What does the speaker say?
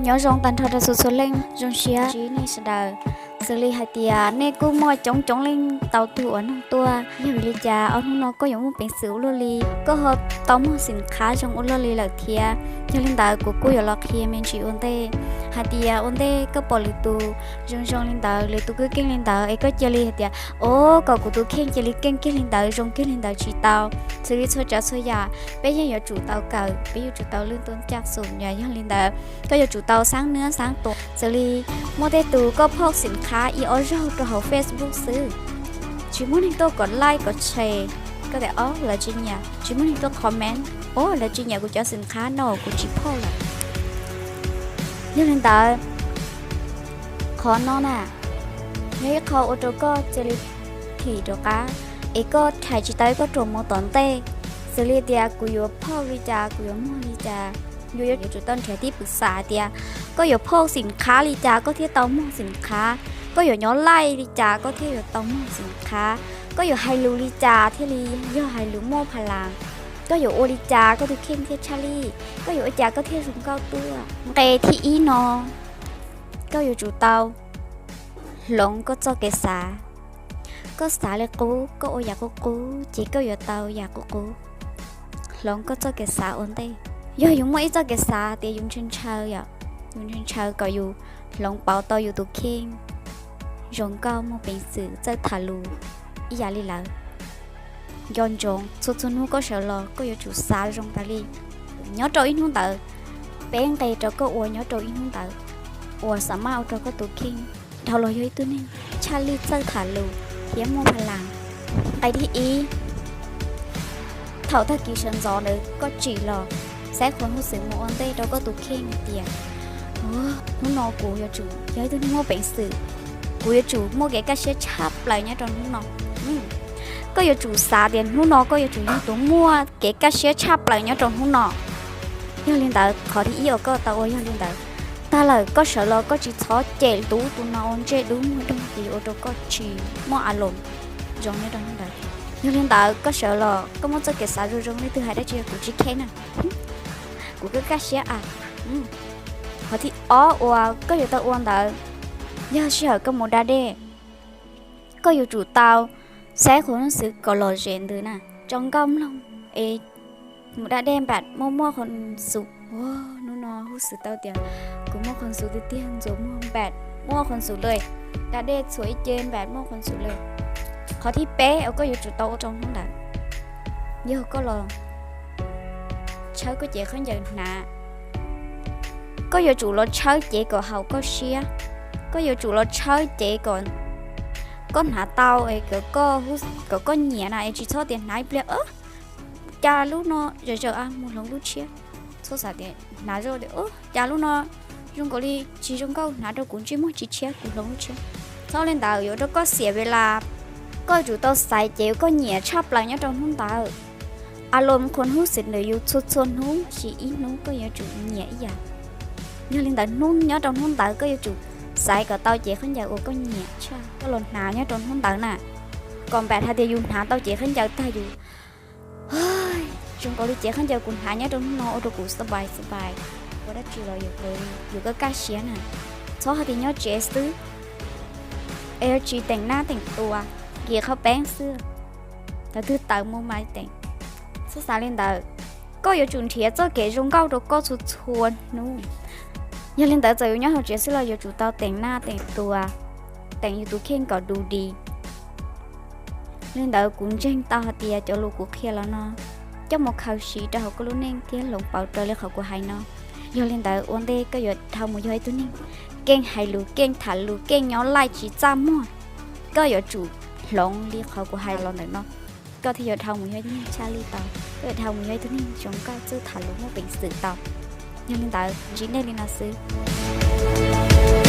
Nyob zoo tag nrho rau txhua txhua leej, zoo siab ntsib nej sawv daws. Xws li hais tias nej kuj muaj coob coob leej tau tug uas nug tuaj, yog vim li cas ob hnub no koj yuav muaj peev xwm ua luaj li, koj ho tau muag xim qhab zoo ua luaj li lawm thiab? Yog li ntawd kuv kuj yuav los qhia me ntsis ua ntej hais tias ua ntej koj pom lwm tus zoo zoo li ntawd, lwm tus kuj keej li ntawd es koj cia li hais tias, o, kom kuv tus kheej cia li keej kiag li ntawd, zoo kiag li ntawd tsis tau. Xws li txhua tsav txhua yam peb yeej yuav tsum tau kawm, peb yuav tsum tau lwj tuaj caj xum. Yog li ntawd koj yuav tsum tau xaab nwb xaab tuas. Xws li muaj tej tus koj phauj xim qhab ib ob zaug rau hauv Facebook xwb, tsis muaj neeg tuaj kom like kom share, koj tias, o, lawv tsis nyiam, tsis muaj neeg tuaj comment, o, lawv tsis nyiam kuv cov xim qhab no kuv tsis phauj lawm. Yog li ntawd qhov no na yog ib qho ua rau koj cia li thim rov qab, es koj rhais tsis tau koj ruam mus tom ntej. Xws li tias kuv yuav phauj li cas, kuv yuav muag li cas, yus yuav tsum tau nrhiav tib pwm xam tias koj yuav phauj xim qhab li cas koj thiaj tau muag xim qhab, koj yuav nyob laij li cas koj thiaj yuav tau muag xim qhab, koj yuav hais lus li cas thiaj li yog hais lus muaj pha las, koj yuav ua li cas koj tus kheej thiaj tshaj lij, koj yuav ua cas koj thiaj zoo nkauj tuaj. Nqe thib ib no, koj yuav tsum tau hloov koj txoj kev xav. Koj xav li qub, koj ua yam qub qub ces koj yuav tau yam qub qub. Hloov koj txoj kev xav ua ntej. Yog yus muaj ib txoj kev xav tias yus ntshaw ntshaw yom, yus ntshaw ntshaw kom yus hloov pauv tau yus tus kheej zoo nkauj muaj peev xwm txawj tham lus ib yam li lawv, nco ntsoov txhua txhua hnub koj sawv los koj yuav tsum xav zoo tas li. Nyob rau ib hnub ntawd, peb nqe rau koj ua nyob rau ib hnub ntawd uas xav maj ua rau koj tus kheej dhau los yog ib tug neeg tshaj lij txawj tham lus thiab muaj pha las. Nqe thib ib, thaum tag kis sawv ntxov ntawd koj tsim los, saib qhov huj xwm mus ua ntej rau koj tus kheej hais tias, hnub no kuv yuav tsum yog ib tug neeg muaj peev xwm, kuv yuav tsum muaj kev kaj siab tshaj plaws nyob rau hnub no. Koj yuav tsum xav tias hnub no koj yuav tsum yog tus muaj kev kaj siab tshaj plaws nyob rau hnub no. Yog li ntawd qhov thib ib uas koj tau ua yog li ntawd. Tag lawm koj sawv los koj tsis txhob cem tus ub tus no ua ntsej dub muag doog ces yuav ua rau koj tsis muaj a loos zoo nyob rau hnub ntawd. Yog li ntawd koj sawv los koj muaj txoj kev xav zoo zoo, leej twg hais dab tsi kuv tsis kheev na, kuv kaj kaj siab a. Qhov thib ob uas koj yuav tau ua ntawd, yog sij hawm koj mus da dej, koj yuav tsum tau saib qhov huj xwm kom lom zem ntws na, tso nkauj mloog es mus da dej npam muaj muaj qhov xum. Hnub no huj xwm tau tias kuv muaj qhov xum tiag tiag, ntxuav muag npam muaj qhov xum lawm, da dej txhuam ib ce npam muaj qhov xum lawm. Qhov thib peb uas koj yuav tsum tau ua rau hnub ntawd, yog koj los tshawb koj cev khaub ncaws hnav. Koj yuav tsum los tshawb cev kom haum koj siab, koj yuav tsum los tshawb cev kom koj hnav tau, kom koj nyiam na, es tsis txhob tias hnav ib pliag, cas lub no zam zawm a, mus hloov lub tshiab. Txhob xav tias hnav zoj tias, cas lub no zoo nkaus li tsis zoo nkauj, hnav rau kuv ntsej muag tsis tshiab, kuv hloov lub tshiab. Txhob li ntawd, yuav ua rau koj xiam ves las. Koj yuav tsum tau xaiv cev uas koj nyiam tshaj plaws nyob rau hnub ntawd. A loos qhov huj xwm ntawm yus txhua txhua hnub, tab sis ib hnub koj yuav tsum nyiam ib yam. Yog li ntawd hnub nyob rau hnub ntawd koj yuav tsum xaiv kom tau cev khaub ncaws uas koj nyiam tshaj koj los hnav nyob rau hnub ntawd na. Kom npam hais tias yus hnav tau cev khaub ncaws tag yus zoo nkaus li cev khaub ncaws kuv hnav nyob rau hnub no ua rau kuv xab pais xab pais, ua dab tsi los yus kaj kaj siab na. Txhob hais tias nyob tsev xwb es yuav tsis teem nab teem tua, nkim qhov peeb xwb, thaum twg tawm mus mas teem. Txhob xav li ntawd, koj yuav tsum nrhiav txoj kev zoo nkauj rau koj txhua txhua hnub. Yog li ntawd txawm yus nyob hauv tsev xwb los yuav tsum tau teem nab teem tua, teem yus tus kheej kom du di. Li ntawd kuv ntseeg tau hais tias cov lus kuv qhia los no coj mus khaws siv rau hauv koj lub neej thiab hloov pauv raws li qhov kuv hais no. Yog li ntawd ua ntej koj yuav dhau mus yog ib tug neeg keej hais lus, keej tham lus, keej nyob laij tsis txaj muag, koj yuav tsum hloov li qhov kuv hais los ntawm no, koj thiaj yuav dhau mus yog ib tug neeg tshaj lij tau, koj yuav dhau mus yog ib tug neeg zoo nkauj txawj tham lus muaj peev xwm tau. Yog li ntawd ntsib nej li no xwb.